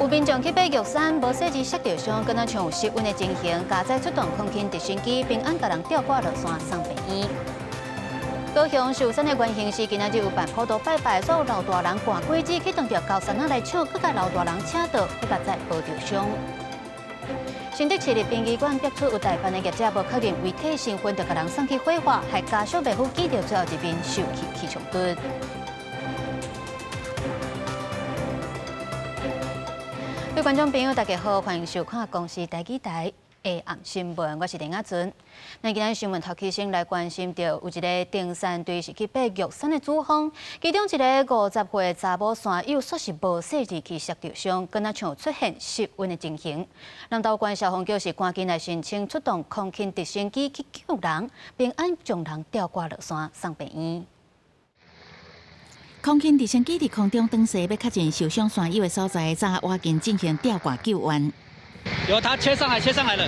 有民眾去爬玉山，無細膩摔著傷，敢若像有失溫的情形，加載出動空勤直升機，平安共人吊掛落山送病院。高雄壽山的原形是今仔日有辦普渡拜拜，所有老大人趕鬼子去當著高山仔來搶，閣共老大人車倒，閣共載無著傷。新竹市立殯儀館逼出有代辦的業者無確認遺體身份，就共人送去火化，害家屬袂赴見著最後一面，受氣起衝突。各位觀眾朋友，大家好，歡迎收看公視台語台的暗新聞，我是林亞尊。咱今仔新聞頭起先來關心著有一个登山隊是去爬玉山的主峰，其中一个50歲查某山友，煞是無細膩去摔著傷，敢若像出現失溫的情形。南投縣消防局是趕緊來申請出動空勤直升機去救人，平安將人吊掛落山送病院。空勤直升機佇空中轉勢，欲較近受傷山友的所在，才趕緊進行吊掛救援。有，他切上來，切上來了，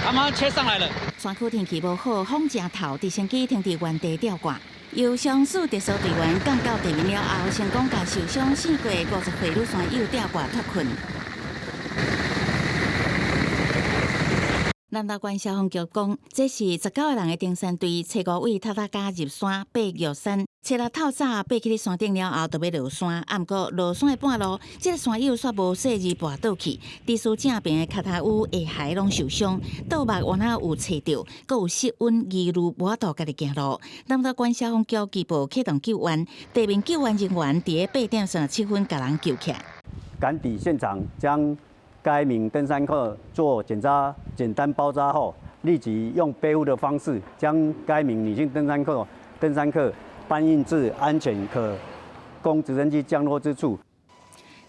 他馬上切上來了。山區天氣無好，風誠透，直升機停佇原地吊掛。由雙數特搜隊員降到地面了後，成功共受傷四過50歲女山友吊掛脫困。南投縣消防局講，這是19個人的登山隊，初五位透早加入山爬玉山，初六透早爬去山頂了後，就欲落山。啊，毋過落山的半路，這个山友煞無細膩跋倒去，致使正邊的跤頭趺下鞋攏受傷，倒目原來有切著，閣有失溫疑慮，無法度家己行路。南投縣消防局拘報啟動救援，地面救援人員佇8點37分共人救起來。趕抵現場將該名登山客做檢查，簡單包紮後，立即用背負的方式將該名女性登山客搬運至安全可供直升機降落之處。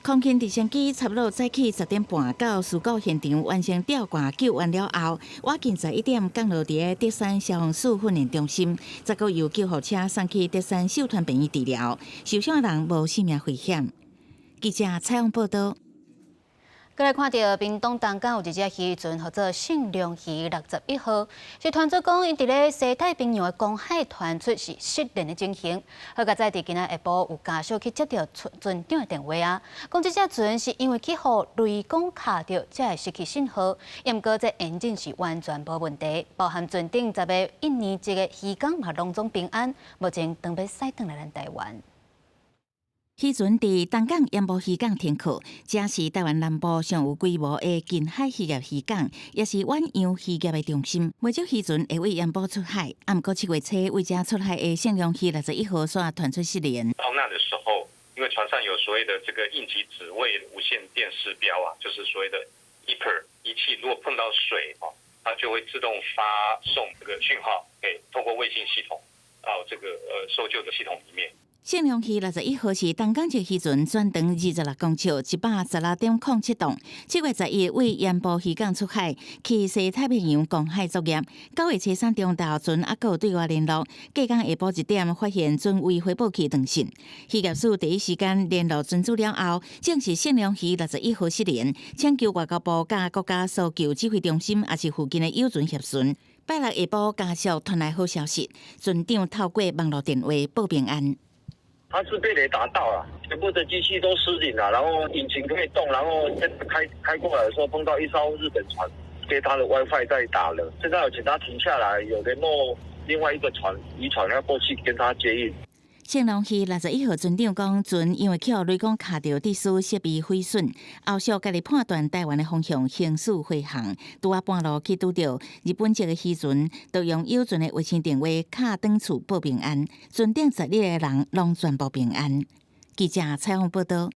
空勤直升機差不多早起10點半到事故現場完成吊掛救援了後，倚近11點降落佇个德山消防署訓練中心，再閣由救護車送去德山秀傳病院治療，受傷的人無性命危險。記者採訪報道。閣來看著屏東東港有一隻漁船，號做聖良漁61號，是傳出講𪜶佇咧西太平洋的公海傳出是失聯的情形。好佳哉佇今仔下晡有家屬去接著船船長的電話啊，講這隻船是因為去予雷公卡著，才會失去信號。毋過這引擎是完全無問題，包含船頂10個印尼籍的漁工嘛攏總平安，目前準備駛轉來咱台灣。漁船佇東港鹽埔漁港停靠，這是台灣南部上有規模的近海漁業漁港，也是遠洋漁業的中心。袂少漁船會為鹽埔出海，啊，毋過7月初為遮出海的聖良漁61號煞傳出失聯。遭難的時候，因為船上有所謂的這個應急指位無線電視標啊，就是所謂的 EPIRB 儀器，如果碰到水哦，它就會自動發送這個訊號，給透過衛星系統到這個搜救的系統裡面。聖良漁61號是東港籍漁船，全長26公尺，116.07棟。7月11為鹽埔漁港出海，去西太平洋公海作業。9月初三中晝，船猶閣有對外聯絡，隔工下晡1點發現船位回報器斷訊。漁業署第一時間聯絡船主了後，證實聖良漁61號失聯，請求外交部佮國家搜救指揮中心，抑是附近的友船協巡。拜六下晡家屬傳來好消息，船長透過網路電話報平安。他是被雷打到了，全部的機器都失靈了，然後引擎可以動，然後開過來的時候碰到一艘日本船，給他的 WiFi 在打了，現在有請他停下來，有聯絡另外一個船漁船要過去跟他接應。聖良漁61號船長講，船因為去予雷公卡著，致使設備毀損，後續家己判斷台灣的方向行駛飛航，拄仔半路去拄著日本籍的漁船，就用友船的衛星電話敲轉厝報平安，船頂12個人攏全部平安。記者採訪報道。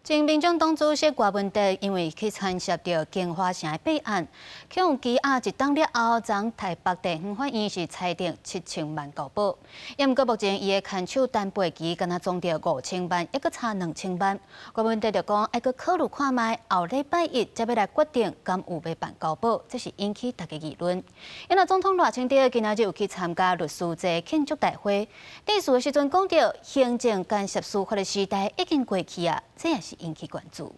前民眾黨主席郭文哲因為去牽涉著京華城的弊案，去予羈押一冬了後，昨台北地方法院是裁定7000萬交保。毋過目前伊的牽手單背機敢若總著5000萬，猶閣差2000萬。郭文哲就講愛閣考慮看覓，後禮拜一才欲來決定敢有欲辦交保，這是引起大家議論。因為總統賴清德今仔日有去參加律師節慶祝大會，致辭的時陣講著行政干涉司法的時代已經過去啊，這也是引起關注。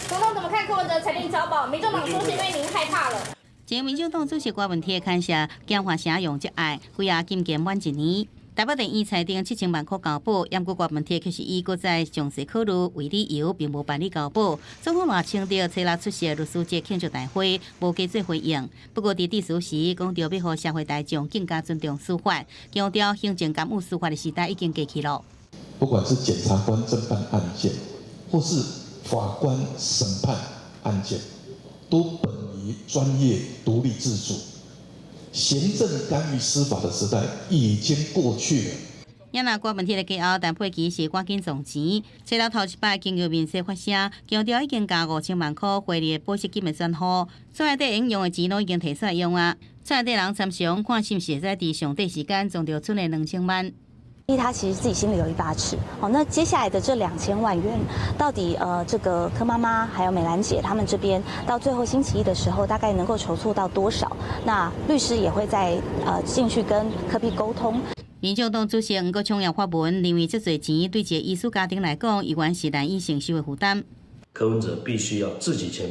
總統怎麼看柯文哲裁定交保？民眾黨說是因為您害怕了。前民眾黨主席郭文鐵牽涉京華城容積案，拘押禁見滿一年。台北地院裁定7000萬箍交保，毋過郭文鐵卻是以閣再詳細考慮為理由，並無辦理交保。總統賴清德初六出席律師節慶祝大會，無加做回應。不過佇致辭時講著欲予社會大眾更加尊重司法，強調行政干預司法的時代已經過去了。不管是檢察官偵辦案件，或是法官審判案件，都本於專業、獨立自主。行政干預司法的時代已經過去了。也若郭文鐵的家後，陳佩琪是趕緊送錢。初六頭一擺經由面書發聲，強調已經共5000萬箍匯率的保釋金的專戶，厝內底應用的錢攏已經提出來用啊。厝內底人參詳，看是毋是會使佇上短時間賺著賰的2000萬。他其實自己心裡有一把尺，好，那接下來的這2000萬元，到底這個柯媽媽還有美蘭姐他們這邊，到最後星期一的時候，大概能夠籌措到多少？那律師也會再進去跟柯 P 溝通。民眾黨主席黃國昌也發文，認為這濟錢對一個醫師家庭來講，猶原是難以承受的負擔。柯文哲必須要自己簽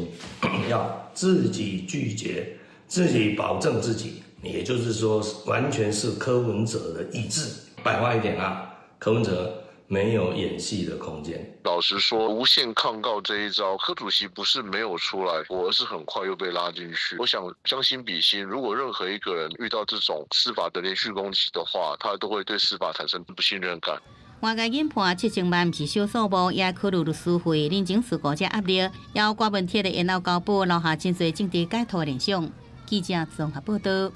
名，要自己具結，自己保證自己，也就是說，完全是柯文哲的意志。白話一點啊，柯文哲沒有演戲的空間。老實說，無限抗告這一招，柯主席不是沒有出來，而是很快又被拉進去。我想將心比心，如果任何一個人遇到這種司法的連續攻擊的話，他都會對司法產生不信任感。外界研判7000萬毋是小數目，也考慮律師費、人情世故這壓力，猶郭文鐵的延後交保，留下真濟政治解套聯想。記者綜合報道。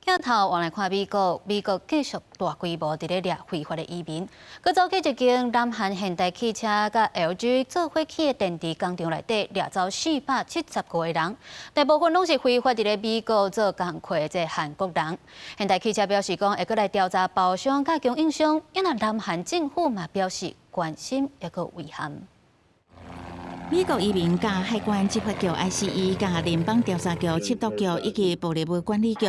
鏡頭往來看美國，美國繼續大規模佇咧掠非法的移民。閣走去一間南韓現代汽車佮 LG 做伙起的電池工廠內底，掠走475個人，大部分攏是非法佇咧美國做工課的這韓國人。現代汽車表示講，會閣來調查包商佮供應商，因為南韓政府嘛表示關心，抑閣遺憾。美國移民佮海關執法局 ICE 佮聯邦調查局緝毒局以及暴力物管理局，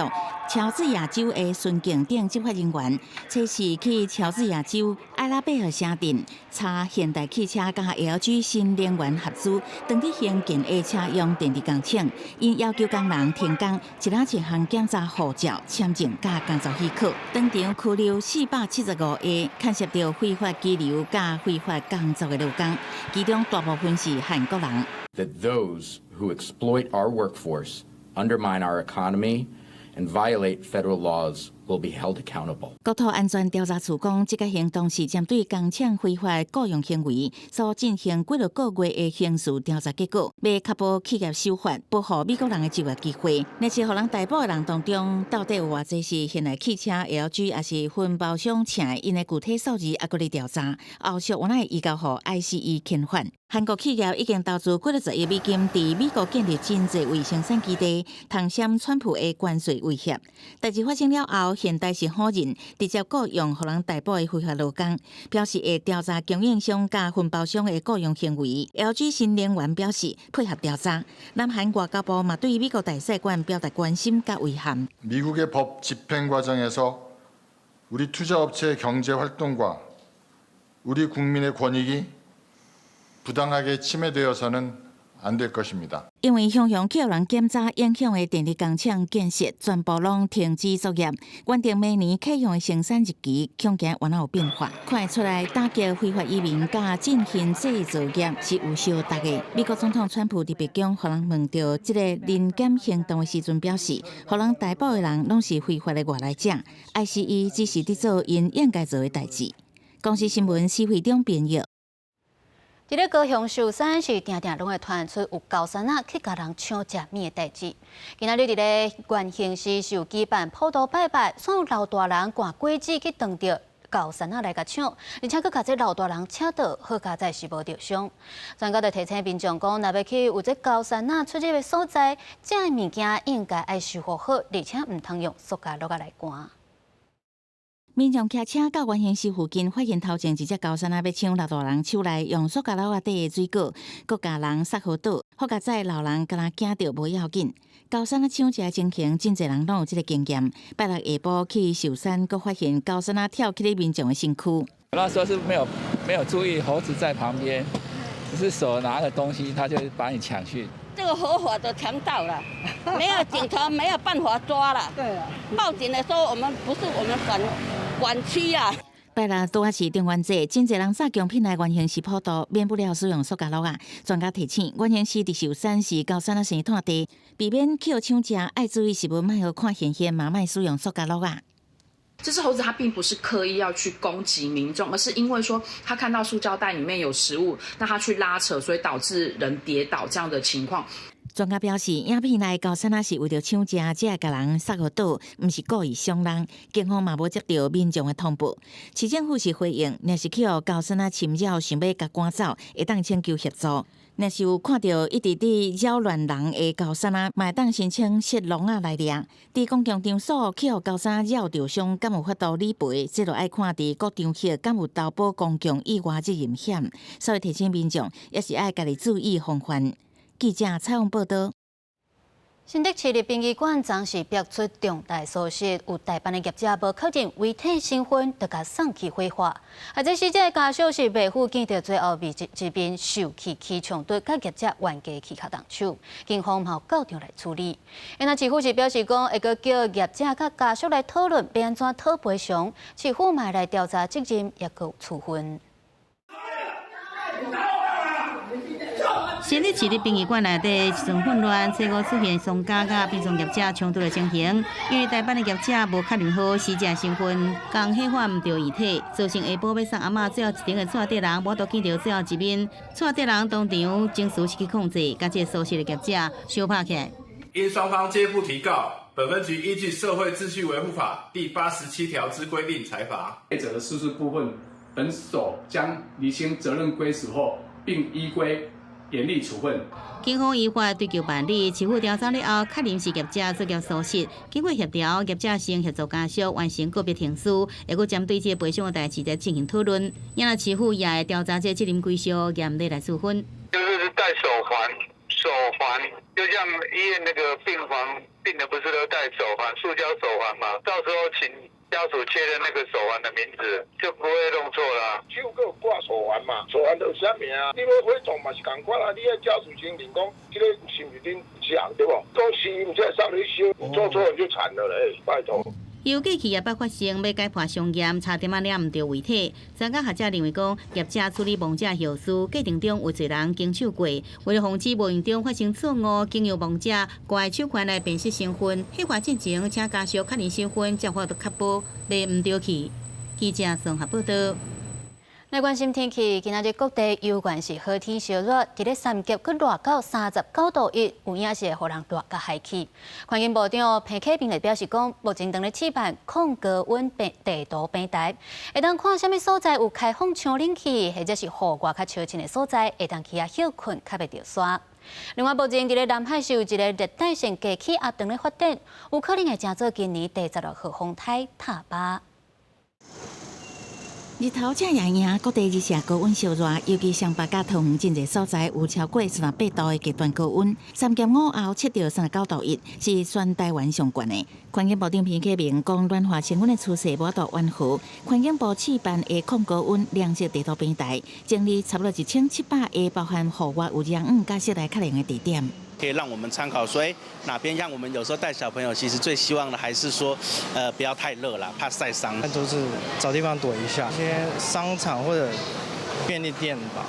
喬治亞州的巡警等執法人員，測試去喬治亞州艾拉貝爾城鎮查現代汽車佮 LG 新能源合資，當地興建的車用電池工廠，𪜶要求工人停工，一仔一項檢查護照、簽證佮工作許可，當場拘留475個牽涉著非法居留佮非法工作的勞工，其中大部分是韓國人。 That those who exploit our workforce, undermine our economy, and violate federal laws will be held accountable. 國土安全調查處講，這個行動是針對工廠非法僱傭行為所進行幾落個月的刑事調查結果，欲確保企業守法，保護美國人的就業機會。若是予人逮捕的人當中，到底有偌濟是現代汽車 LG，抑是分包商請的？𪜶的具體數字猶閣咧調查，後續有哪會移交予 ICE 遣返。韓國企業已經投資幾若十億美金，佇美國建立真濟位生產基地，通閃川普的關稅威脅。代誌發生了後，現代是否認直接僱傭予人逮捕的非法勞工，表示會調查供應商佮分包商的僱傭行為。LG 新能源表示配合調查。南韓外交部嘛對美國大使館表達關心佮遺憾。 미국의 법 집행 과정에서 우리 투자업체의 경제 활동과 우리 국민의 권익이 부당하게 침해되어서는 안 될 것입니다. 因為常常去予人檢查影響的電力工廠建設全部攏停止作業，原定明年啟用的生產日期恐驚原來有變化。看會出來打擊非法移民佮進行製造業是有相搭的。美國總統川普佇白宮予人問著這個臨檢行動的時陣表示，予人逮捕的人攏是非法的外來者，ICE 只是佇做𪜶應該做的代誌。公視新聞施惠中編譯。佇咧高雄壽山是定定攏會傳出有高山仔去共人搶食物的代誌。今仔日佇咧元興寺是有舉辦普渡拜拜，所有老大人趕果子去撞著高山仔來共搶，而且閣共這老大人車倒，好佳哉是無著傷。專家就提醒民眾講，若欲去有這高山仔出入的所在，食的物件應該愛修復好，而且毋通用塑膠簍仔來灌。民眾騎車到元興寺附近，發現頭前一隻高山仔欲搶老大人手內用塑膠簍仔底的水果，閣共人殺予倒，好佳哉老人敢若驚著無要緊。高山仔搶食的情形，真濟人攏有這個經驗。拜六下晡去壽山，閣發現高山仔跳起咧民眾的身軀。那時候是沒有注意猴子在旁邊，只是手拿個東西，他就把你搶去。這個合法的強盜了，沒有警察沒有辦法抓了。對啊，報警的時候，我們不是我們管。管區啊。拜六拄仔是中元節，真濟人早供品來原形師普渡，免不了使用塑膠簍仔。專家提醒，原形師佇壽山是高山仔生炭地，避免去予搶食，愛注意食物，莫予看現現，嘛莫使用塑膠簍仔。這隻猴子它並不是刻意要去攻擊民眾，而是因為說它看到塑膠袋裡面有食物，那它去拉扯，所以導致人跌倒這樣的情況。專家表示，影片內高山仔是為著搶食，才會共人殺予倒，毋是故意傷人。警方嘛無接著民眾的通報。市政府是回應，若是去予高山仔侵擾，想欲共趕走，會當請求協助。若是有看著一直佇擾亂人的高山仔，嘛會當申請設籠仔來掠。佇公共場所去予高山仔咬著傷，敢有法度理賠？這就愛看佇各場合敢有投保公共意外責任險。所以提醒民眾，也是愛家己注意防範。記者採訪報導。新竹市立殯儀館昨是爆出重大疏失，有代辦的業者無確認遺體身份，就共送去火化。啊，這死者的家屬是袂赴見著最後一面受氣起衝突，佮業者冤家起跤動手，警方嘛有到場來處理。那市府是表示講，會閣叫業者佮家屬來討論，欲按怎討賠償，市府嘛來調查責任，也閣有處分。新竹市立殯儀館內底一陣混亂，初五出現喪家佮殯葬業者衝突的情形。因為代辦的業者無確認好死者身份，共火化毋著遺體，造成下晡欲送阿嬤最後一程的帶底人無法度見著最後一面，帶底人當場情緒失去控制，佮這個疏失的業者相拍起來。因雙方皆不提告，本分局依據《社會秩序維護法》第87條之規定裁罰。業者的疏失部分，本所將釐清責任歸屬後，並依規嚴厲處分。警方依法追究辦理，市府調查了後，確認是業者作業疏失，經過協調，業者先協助家屬完成告別程序，會閣針對這個賠償的代誌來進行討論。也若市府也會調查這個責任歸屬，嚴厲來處分。就是戴手環，手環就像醫院那個病房病人不是都戴手環，塑膠手環嗎？到時候請家屬確認那個手環的名字，就不會弄錯啦。手閣有掛手環嘛，手環就有寫名啊。你欲火葬嘛是仝款啊，你愛家屬先認講，這個是毋是恁啥對無？講是毋才會送你去燒，做錯人就慘了嘞，拜託。由過去也捌發生欲解剖傷驗，差點仔掠毋著遺體。專家學者認為講，業者處理亡者後事過程中有濟人經手過，為了防止無形中發生錯誤，經由亡者掛手環來辨識身份，火化進前請家屬確認身份，才有法度確保袂毋著去。記者綜合報導。來關心天氣，今仔日各地猶原是好天燒熱，佇咧三峽閣熱到39.1度，有影是會予人熱甲害去。環境部長彭啟明就表示講，目前正咧試辦抗高溫地圖平台，會當看啥物所在有開放窗冷氣，或者是戶外較清靜的所在，會當去遐歇睏，較袂著沙。另外，目前佇咧南海是有一个熱帶性低氣壓正咧發展，有可能會成做今年第16號風颱塔巴。日頭正炎炎，各地日射高溫燒熱，尤其雙北佮桃園真濟所在有超過38度的極端高溫。三峽午後測著39.1度，是全台灣上懸的。環境部長彭啟明講，暖化升溫的趨勢無法度緩和。環境部試辦的抗高溫量測地圖平台，整理差不多1700個包含戶外有遮掩佮室內較涼的地點。可以讓我們參考，所以哪邊讓我們有時候帶小朋友，其實最希望的還是說，不要太熱了，怕曬傷。那就是找地方躲一下，一些商場或者便利店吧，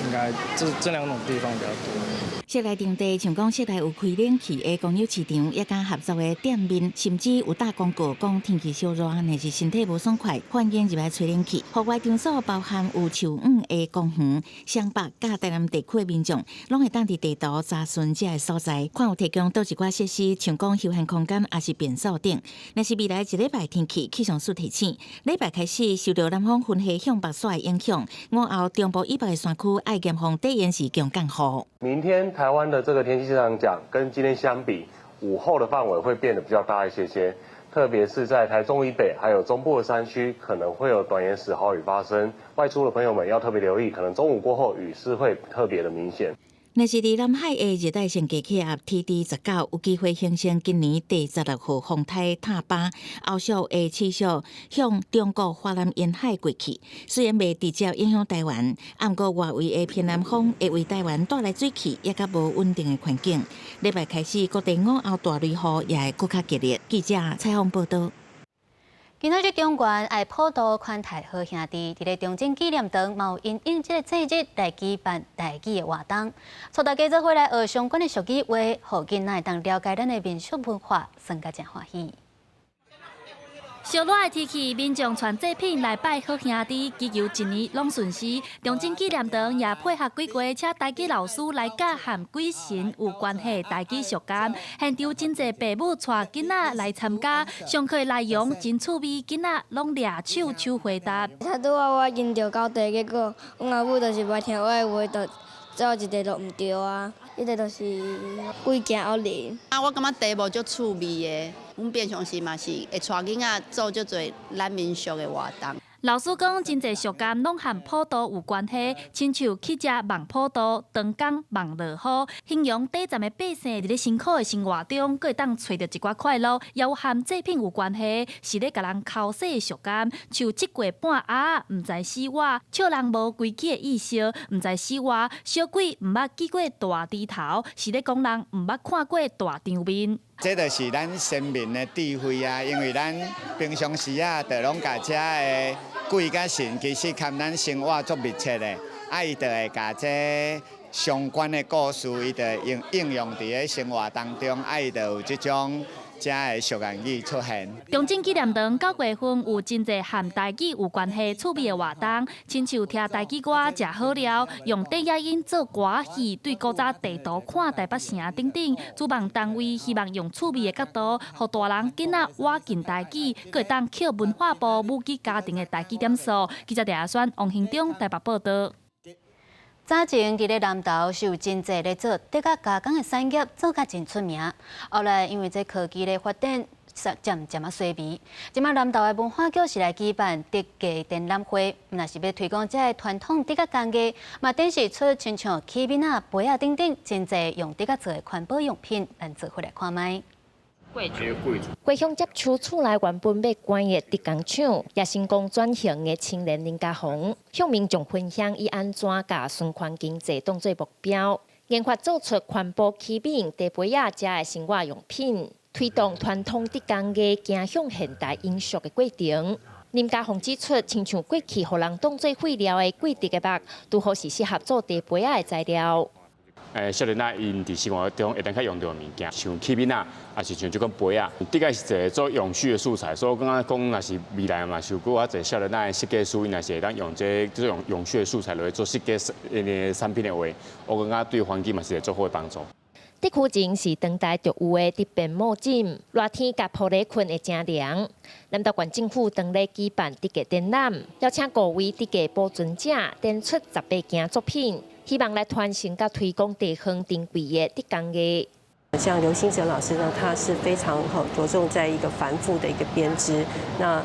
應該這兩種地方比較多。室內場地像講室內有開冷氣的公有市場，也佮合作的店面，甚至有打廣告講天氣燒熱，若是身體無爽快，歡迎入來吹冷氣。戶外場所包含有樹蔭的公園、雙北佮台南地區的民眾，攏會當佇地圖查詢這个所在，看有提供佗一寡設施，像講休閒空間，抑是便所等。若是未來一禮拜天氣，氣象署提醒，禮拜開始受著南方雲系向北徙的影響，午後中部以北的山區愛嚴防短延時強降雨。明天台灣的這個天氣上講，跟今天相比，午後的範圍會變得比較大一些些，特別是在台中以北還有中部的山區，可能會有短延時豪雨發生。外出的朋友們要特別留意，可能中午過後雨勢會特別的明顯。若是佇南海的熱帶性低氣壓 TD 19有機會形成今年第16號風颱塔巴，後續會持續向中國華南沿海過去。雖然袂直接影響台灣，毋過外圍的偏南風會為台灣帶來水汽，也較無穩定的環境。禮拜開始，各地午後大雷雨也會閣較激烈。記者採訪報導。今仔日中原愛普渡寬待好兄弟，佇咧中正紀念堂嘛有因應這個節日來舉辦台語的活動，帶大家做伙來學相關的俗語話，予囡仔會當了解咱的民俗文化，耍甲誠歡喜。燒熱的天氣，民眾傳祭品來拜好兄弟，祈求一年攏順遂。中正紀念堂也配合幾個請台語老師來教和鬼神有關係台語俗諳。現場真濟爸母帶囡仔來參加，上課內容真趣味，囡仔攏掠手手回答。他拄仔我認著交代，結果阮阿母就是無聽我的話，就最後一個就毋對啊。彼個就是鬼驚惡靈。啊，我感覺題目足趣味的，阮平常時嘛是會帶囡仔做足濟咱民俗的活動。老師講，真濟俗諳攏和普渡有關係，親像乞食望普渡，長工望落雨，形容短暫的百姓佇咧辛苦的生活中，閣會當揣著一寡快樂，也有和祭品有關係，是咧共人剾洗的俗諳，像這過半鴨毋知死活，笑人無規矩的意思，毋知死活，小鬼毋捌見過大豬頭，是咧講人毋捌看過大場面。這就是咱先民的智慧啊！因為咱平常時啊，就攏共遮的鬼佮神，其實佮咱生活足密切的，啊，伊就會共這相關的故事，伊就應應用佇咧生活當中，啊，伊就有這種遮的俗諳語出現。中正紀念堂9月份有真濟和台語有關係趣味的活動，親像聽台語歌、食好料、用電影音做歌戲，對古早地圖看台北城等等。主辦單位希望用趣味的角度，予大人囡仔倚近台語，閣會當抾文化部母語家庭的台語點數。記者鄭阿宣、王興中台北報導。早前佇咧南投是有真濟咧做竹仔加工的產業，做甲真出名。後來因為這科技的發展，漸漸仔衰微。這擺南投的文化局是來舉辦竹藝展覽會，毋但是欲推廣這个傳統竹仔工藝，嘛展示出親像器皿仔、杯仔等等，真濟用竹仔做的環保用品，咱做伙來看覓。歸鄉接手厝內原本欲關的竹工廠，也成功轉型的青年林家宏，向民眾分享伊按怎共循環經濟當做目標，研發做出環保器皿、茶杯仔遮的生活用品，推動傳統竹工藝走向現代永續的過程。林家宏指出，親像過去予人當做廢料的桂竹的木，拄好是適合做茶杯仔的材料。少年仔𪜶佇生活中會當較用著的物件，像器皿仔，抑是像這款杯仔，竹仔是一个做永續的素材，所以我感覺講，若是未來嘛，是有閣較濟少年仔的設計師，𪜶若是會當用這種永續的素材來做設計的產品的話，我感覺對環境嘛是會足好的幫助。竹區前是當代獨有的竹編木枕，熱天共鋪咧睏會誠涼。南投縣政府當咧舉辦竹藝展覽，邀請五位竹藝保存者展出18件作品，希望來傳承佮推廣地方珍貴的竹工藝。像劉新哲老師呢，他是非常好着重在一個繁複的一個編織。那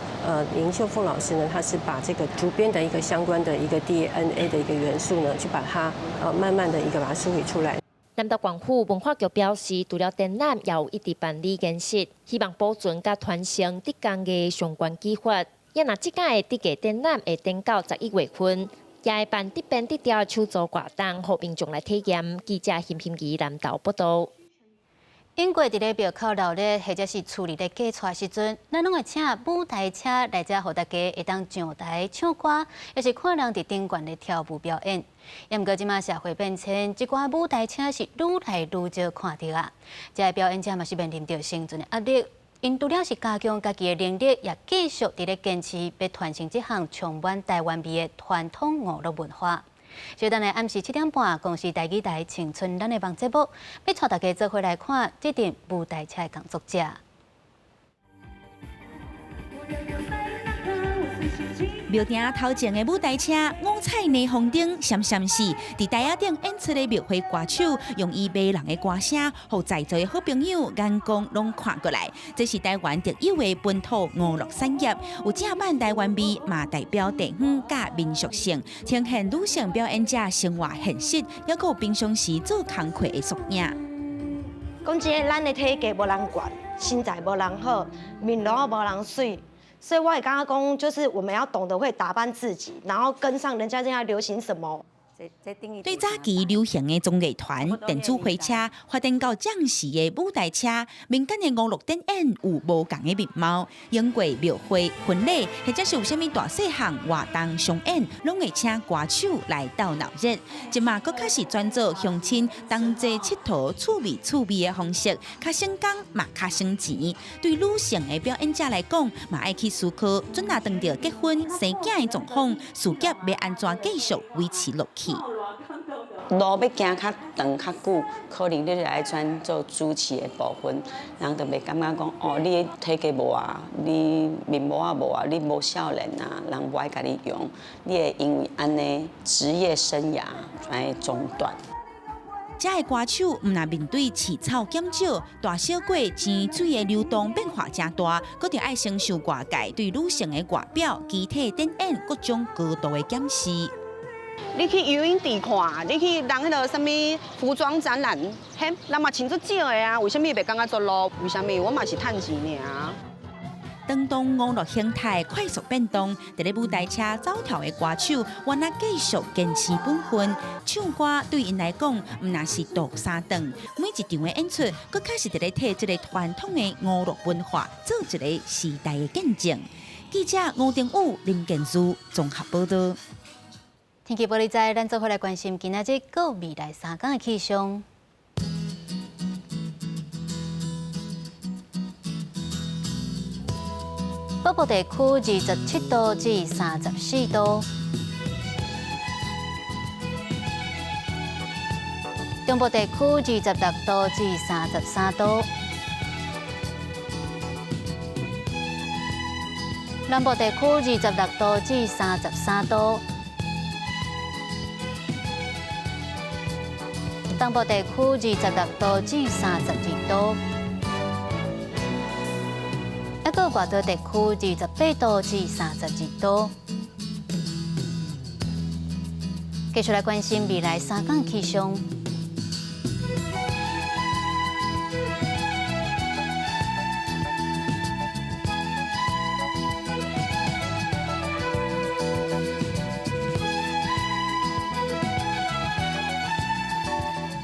林秀鳳老師呢，他是把這個竹編的一個相關的一個 DNA 的一個元素呢，去把它慢慢的一個把它梳理出來。南投縣府文化局表示，除了展覽，也有一直辦理研習，希望保存佮傳承竹工藝相關技法。也若這屆的竹藝展覽會展到11月份，也會辦竹編竹雕的手作活動，予民眾來體驗。記者邢欣儀南投報導。英國佇咧廟口鬧熱，或者是厝裡咧嫁娶時陣，咱攏會請舞台車來遮，予大家會當上台唱歌，抑是看人佇頂懸咧跳舞表演。毋過這馬社會變遷，這寡舞台車是愈來愈少看著啊。這个表演者嘛是面臨著生存的壓力，𪜶除了是加強家己的能力，也繼續佇咧堅持欲傳承這項充滿台灣味的傳統娛樂文化。小等下暗時7點半，公視台語台青春咱的夢節目，欲帶大家做伙來看這陣舞台車的工作者。廟埕頭前的舞台車，五彩霓虹燈閃閃爍，佇台仔頂演出的廟會歌手，用伊迷人的歌聲，予在座的好朋友眼光攏看過來。這是台灣特有的本土娛樂產業，有正版台灣味，嘛代表地方佮民俗性，呈現女性表演者生活現實，抑閣有平常時做工課的縮影。講真的，咱的體格無人管，身材無人好，面容無人媠。所以我會感覺講，就是我們要懂得會打扮自己，然後跟上人家現在流行什麼。對早期流行的綜藝團、電子火車發展到將時的舞台車，民間的娛樂展演有無仝的面貌。經過廟會、婚禮，或者是有啥物大細項活動上演，攏會請歌手來鬥鬧熱。這馬閣較是專做鄉親同齊𨑨迌、趣味趣味的方式，較省工嘛較省錢。對女性的表演者來講，嘛愛去思考，準若當著結婚生囝的狀況，事業欲按怎繼續維持落去。路欲行較長較久，可能你就愛轉做主持的部分，人就袂感覺講哦，你的體格無啊，你面膜仔無啊，你無少年啊，人無愛共你用，你會因為按呢職業生涯來中斷。這个歌手毋但面對飼草減少、大小過錢水的流動變化誠大，閣著愛承受外界對女性的外表、肢體展演各種高度的檢視。你去游泳池看，你去人彼个啥物服裝展覽，嘿，人嘛穿足少的啊，為啥物袂感覺足露？為啥物？我嘛是趁錢爾。當當娛樂形態快速變動，佇咧舞台車走跳的歌手，原來繼續堅持本分。唱歌對𪜶來講，毋但是度三頓，每一場的演出，閣較是佇咧替這个傳統的娛樂文化做一个時代的見證。記者吳定武、林建書綜合報導。天氣報你知，咱做伙來關心今仔日閣未來三工的氣象。北部地區27度至34度，中部地區26度至33度，南部地區26度至33度。東部地區26度至32度，抑閣外島地區28度至32度。繼續來關心未來三工氣象。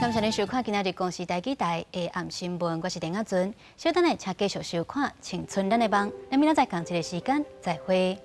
感謝您收看今仔日公視台語台的暗新聞，我是陳亞尊。稍等下，請繼續收看《青春咱的夢》，咱明仔載仝一个時間再會。